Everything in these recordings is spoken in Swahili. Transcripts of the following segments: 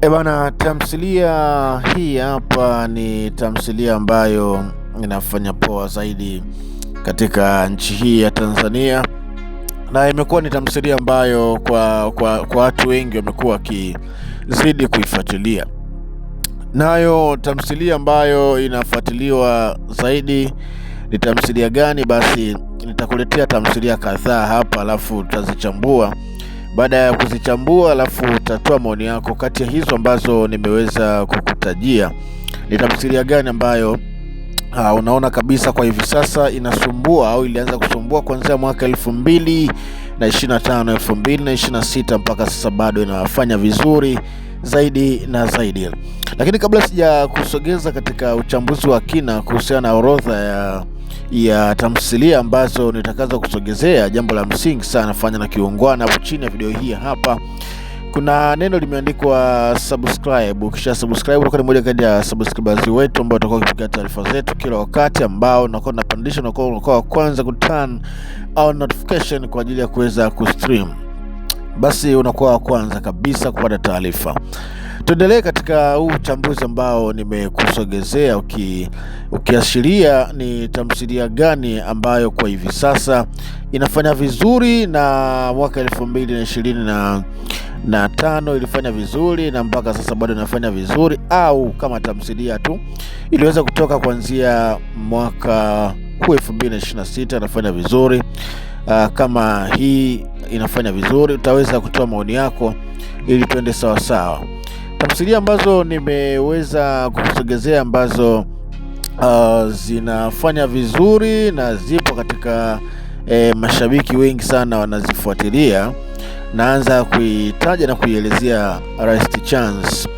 E bana, tamthilia hii hapa ni tamthilia ambayo inafanya poa zaidi katika nchi hii ya Tanzania, na imekuwa ni tamthilia ambayo kwa watu wengi wamekuwa wakizidi kuifuatilia. Nayo tamthilia ambayo inafuatiliwa zaidi ni tamthilia gani? Basi nitakuletea tamthilia kadhaa hapa, alafu tutazichambua. Baada ya kuzichambua, alafu utatoa maoni yako kati ya hizo ambazo nimeweza kukutajia, ni tamthilia gani ambayo unaona kabisa kwa hivi sasa inasumbua au ilianza kusumbua kuanzia mwaka 2025, 2026 mpaka sasa bado inafanya vizuri zaidi na zaidi. Lakini kabla sija kusogeza katika uchambuzi wa kina kuhusiana na orodha ya tamthilia ambazo nitakazo kusogezea, jambo la msingi sana fanya na kiungwana hapo chini ya video hii hapa kuna neno limeandikwa subscribe. Ukisha subscribe utakuwa ni moja kati ya subscribers wetu ambao utakuwa ukipokea taarifa zetu kila wakati, ambao unakuwa unapandisha, unakuwa wa kwanza ku turn on notification kwa ajili ya kuweza kustream, basi unakuwa wa kwanza kabisa kupata taarifa. Tuendelee katika huu uchambuzi ambao nimekusogezea ukiashiria ni tamthilia gani ambayo kwa hivi sasa inafanya vizuri, na mwaka 2025 ilifanya vizuri na mpaka sasa bado inafanya vizuri, au kama tamthilia tu iliweza kutoka kuanzia mwaka huu 2026 inafanya vizuri. Kama hii inafanya vizuri, utaweza kutoa maoni yako ili tuende sawa sawa. Tamthilia ambazo nimeweza kukusogezea ambazo zinafanya vizuri na zipo katika mashabiki wengi sana wanazifuatilia. Naanza kuitaja na kuielezea Last Chance.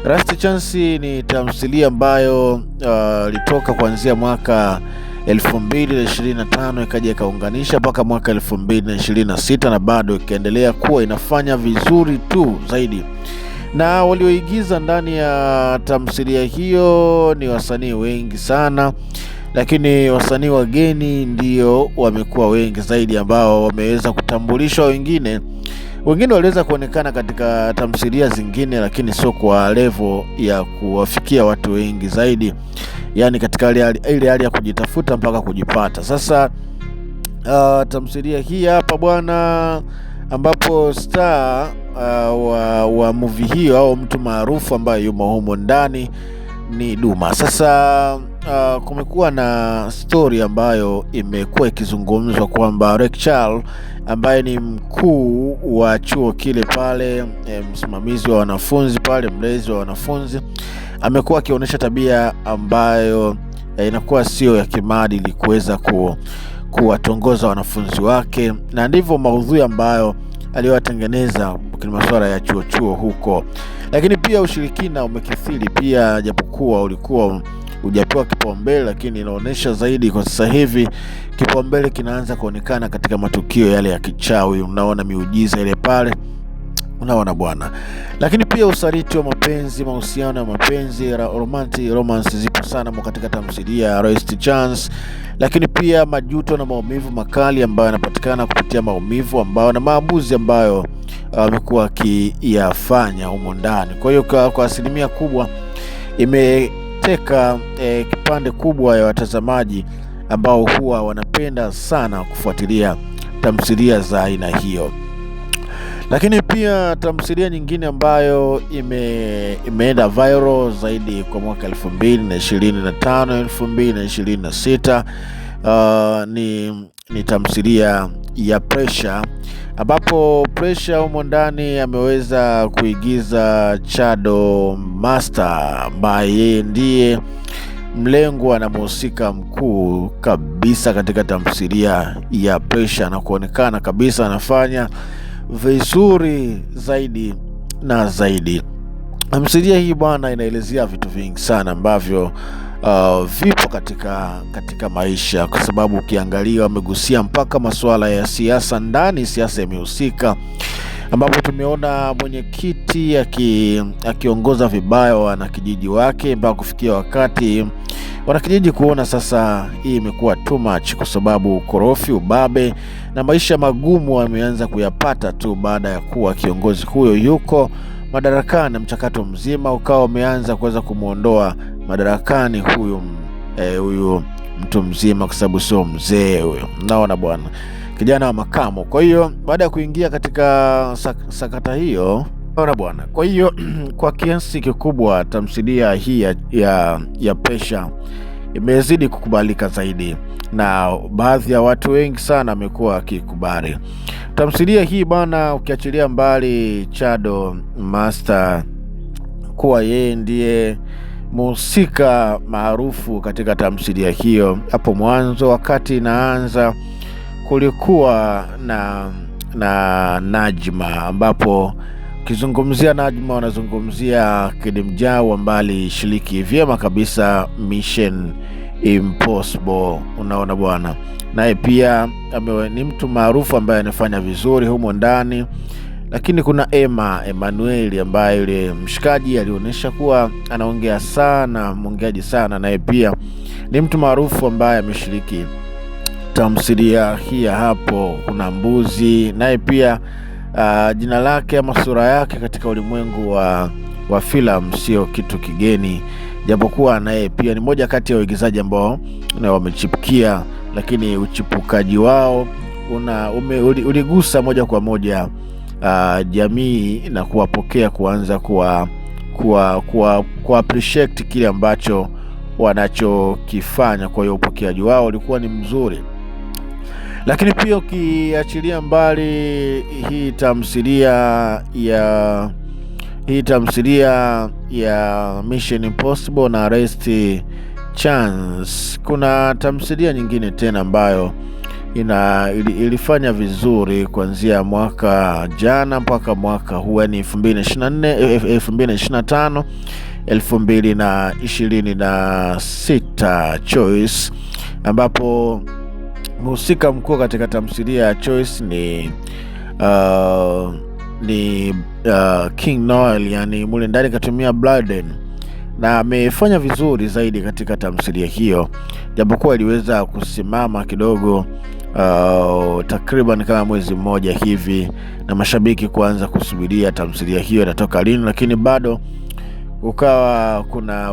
Last Chance ni tamthilia ambayo ilitoka kuanzia mwaka 2025 ikaja ikaunganisha mpaka mwaka 2026 na bado ikaendelea kuwa inafanya vizuri tu zaidi, na walioigiza ndani ya tamthilia hiyo ni wasanii wengi sana, lakini wasanii wageni ndio wamekuwa wengi zaidi ambao wameweza kutambulishwa. Wengine waliweza kuonekana katika tamthilia zingine, lakini sio kwa level ya kuwafikia watu wengi zaidi, yaani katika ile hali ya kujitafuta mpaka kujipata. Sasa tamthilia hii hapa bwana, ambapo star wa movie hiyo au mtu maarufu ambaye yumo humo ndani ni Duma. Sasa kumekuwa na story ambayo imekuwa ikizungumzwa kwamba Rachel ambaye ni mkuu wa chuo kile pale, msimamizi wa wanafunzi pale, mlezi wa wanafunzi, amekuwa akionyesha tabia ambayo inakuwa sio ya kimaadili kuweza kuwatongoza wanafunzi wake, na ndivyo maudhui ambayo aliyowatengeneza kwenye masuala ya chuo huko. Lakini pia ushirikina umekithiri pia, japokuwa ulikuwa hujapewa kipaumbele, lakini inaonyesha zaidi kwa sasa hivi kipaumbele kinaanza kuonekana katika matukio yale ya kichawi. Unaona miujiza ile pale, unaona bwana. Lakini pia usaliti wa mapenzi, mahusiano ya mapenzi, romance zipo sana katika tamthilia ya Last Chance. Lakini pia majuto na maumivu makali ambayo yanapatikana kupitia maumivu ambayo na maamuzi ambayo amekuwa akiyafanya humo ndani. Kwa hiyo kwa asilimia kubwa imeteka kipande kubwa ya watazamaji ambao huwa wanapenda sana kufuatilia tamthilia za aina hiyo. Lakini pia tamthilia nyingine ambayo imeenda viral zaidi kwa mwaka 2025, 2026 ni tamthilia ya Pressure, ambapo Pressure humo ndani ameweza kuigiza Chado Master ambaye yeye ndiye mlengwa na mhusika mkuu kabisa katika tamthilia ya Pressure, na kuonekana kabisa anafanya vizuri zaidi na zaidi. Tamthilia hii bwana inaelezea vitu vingi sana ambavyo vipo katika maisha, kwa sababu ukiangalia wamegusia mpaka masuala ya siasa ndani, siasa imehusika, ambapo tumeona mwenyekiti akiongoza vibaya wanakijiji wake mpaka kufikia wakati wanakijiji kuona sasa hii imekuwa too much, kwa sababu ukorofi, ubabe na maisha magumu wameanza kuyapata tu baada ya kuwa kiongozi huyo yuko madarakani, mchakato mzima ukawa umeanza kuweza kumwondoa madarakani huyu huyu mtu mzima, kwa sababu sio mzee huyo, naona bwana, kijana wa makamo. Kwa hiyo baada ya kuingia katika sakata hiyo, naona bwana, kwa hiyo kwa kiasi kikubwa tamthilia hii ya Pesha imezidi kukubalika zaidi na baadhi ya watu wengi sana wamekuwa wakikubali tamthilia hii bwana. Ukiachilia mbali Chado Master kuwa yeye ndiye mhusika maarufu katika tamthilia hiyo, hapo mwanzo wakati inaanza kulikuwa na Najma, ambapo ukizungumzia Najma wanazungumzia Kidimjau ambaye alishiriki vyema kabisa Mission Impossible, unaona bwana, naye pia ni mtu maarufu ambaye anafanya vizuri humo ndani. Lakini kuna Emma Emmanuel ambaye yule mshikaji alionyesha kuwa anaongea sana, mwongeaji sana, naye pia ni mtu maarufu ambaye ameshiriki tamthilia hii hapo. Kuna Mbuzi naye pia jina lake ama sura yake katika ulimwengu wa filamu sio kitu kigeni, japokuwa naye pia ni moja kati ya waigizaji ambao wamechipukia, lakini uchipukaji wao uligusa moja kwa moja jamii na kuwapokea, kuanza kuwa appreciate kile ambacho wanachokifanya. Kwa hiyo upokeaji wao ulikuwa ni mzuri. Lakini pia ukiachilia mbali hii tamthilia ya Mission Impossible na Last Chance, kuna tamthilia nyingine tena ambayo ilifanya vizuri kuanzia mwaka jana mpaka mwaka huu, yani 2024, 2025, 2026, Choice, ambapo mhusika mkuu katika tamthilia ya Choice ni King Noel, yani mule ndani katumia Bladen na amefanya vizuri zaidi katika tamthilia hiyo, japokuwa iliweza kusimama kidogo takriban kama mwezi mmoja hivi, na mashabiki kuanza kusubiria tamthilia hiyo itatoka lini, lakini bado ukawa kuna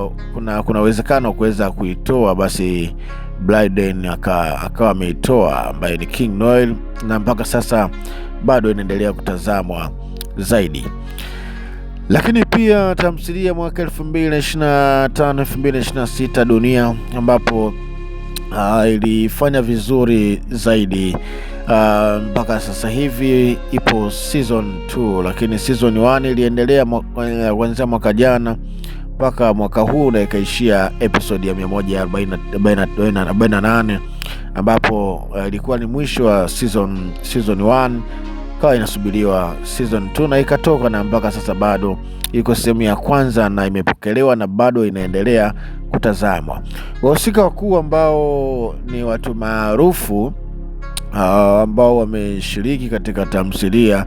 uwezekano wa kuweza kuitoa. Basi Blyden akawa ameitoa, ambaye ni King Noel, na mpaka sasa bado inaendelea kutazamwa zaidi. Lakini pia tamthilia mwaka 2025 2026 Dunia, ambapo ilifanya vizuri zaidi mpaka sasa hivi ipo season 2, lakini season 1 iliendelea kuanzia mwaka jana mpaka mwaka huu na ikaishia episode ya 148, ambapo ilikuwa ni mwisho wa season 1, kawa inasubiriwa season 2 na ikatoka, na mpaka sasa bado iko sehemu ya kwanza na imepokelewa na bado inaendelea kutazamwa. Wahusika wakuu ambao ni watu maarufu ambao wameshiriki katika tamthilia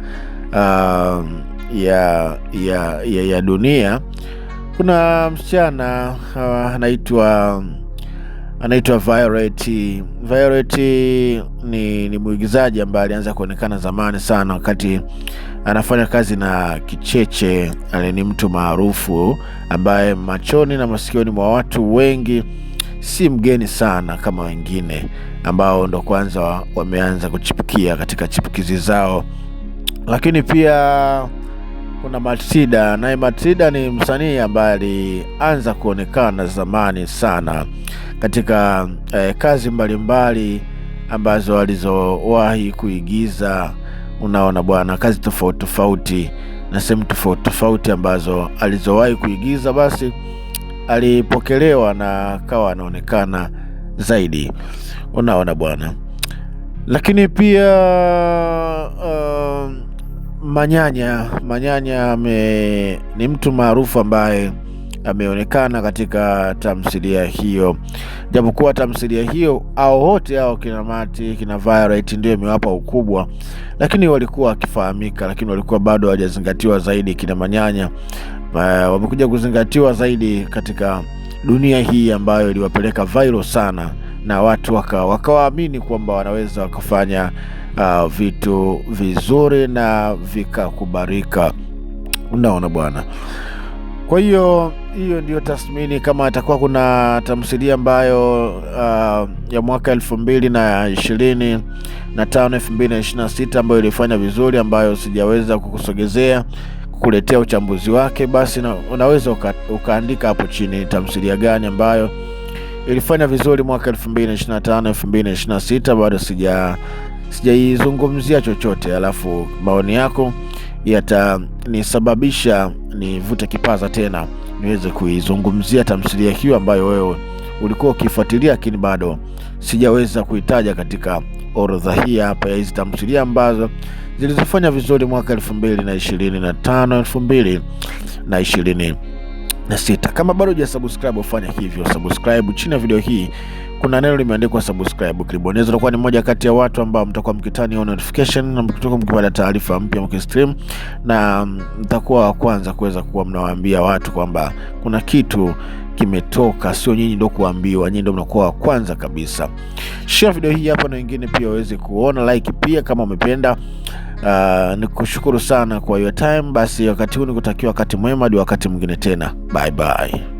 ya Dunia, kuna msichana anaitwa Violet. Violet ni mwigizaji ambaye alianza kuonekana zamani sana wakati anafanya kazi na Kicheche. Ni mtu maarufu ambaye machoni na masikioni mwa watu wengi si mgeni sana kama wengine ambao ndo kwanza wameanza kuchipukia katika chipukizi zao. Lakini pia kuna Matilda, naye Matilda ni msanii ambaye alianza kuonekana zamani sana katika kazi mbalimbali ambazo alizowahi kuigiza. Unaona bwana, kazi tofauti tofauti na sehemu tofauti tofauti ambazo alizowahi kuigiza, basi alipokelewa na akawa anaonekana zaidi. Unaona bwana. Lakini pia Manyanya ni mtu maarufu ambaye ameonekana katika tamthilia hiyo, japokuwa tamthilia hiyo au wote hao kina Mati kina Violet ndio imewapa ukubwa, lakini walikuwa wakifahamika, lakini walikuwa bado hawajazingatiwa zaidi. Kina Manyanya wamekuja kuzingatiwa zaidi katika dunia hii ambayo iliwapeleka viral sana, na watu wakawaamini kwamba wanaweza wakafanya vitu vizuri na vikakubalika. Unaona bwana. Kwa hiyo hiyo ndiyo tathmini. Kama atakuwa kuna tamthilia ambayo ya mwaka 2025 2026 ambayo ilifanya vizuri, ambayo sijaweza kukusogezea kukuletea uchambuzi wake, basi unaweza ukaandika hapo chini tamthilia gani ambayo ilifanya vizuri mwaka 2025 2026, bado sijaizungumzia chochote, alafu maoni yako yatanisababisha nivute kipaza tena niweze kuizungumzia tamthilia hiyo ambayo wewe ulikuwa ukifuatilia, lakini bado sijaweza kuitaja katika orodha hii hapa ya hizi tamthilia ambazo zilizofanya vizuri mwaka 2025 2026. Kama bado hujasubscribe, ufanya hivyo, subscribe. Chini ya video hii kuna neno limeandikwa subscribe, ukilibonyeza utakuwa ni mmoja kati ya watu ambao mtakuwa mkitani on notification na mkitoka mkipata taarifa mpya mkistream, na mtakuwa wa kwanza kuweza kuwa mnawaambia watu kwamba kuna kitu kimetoka. Sio nyinyi ndio kuambiwa, nyinyi ndio mnakuwa wa kwanza kabisa. Share video hii hapa na wengine pia waweze kuona, like pia kama umependa. Nikushukuru sana kwa your time. Basi wakati huu nikutakia wakati mwema hadi wakati mwingine tena, bye bye.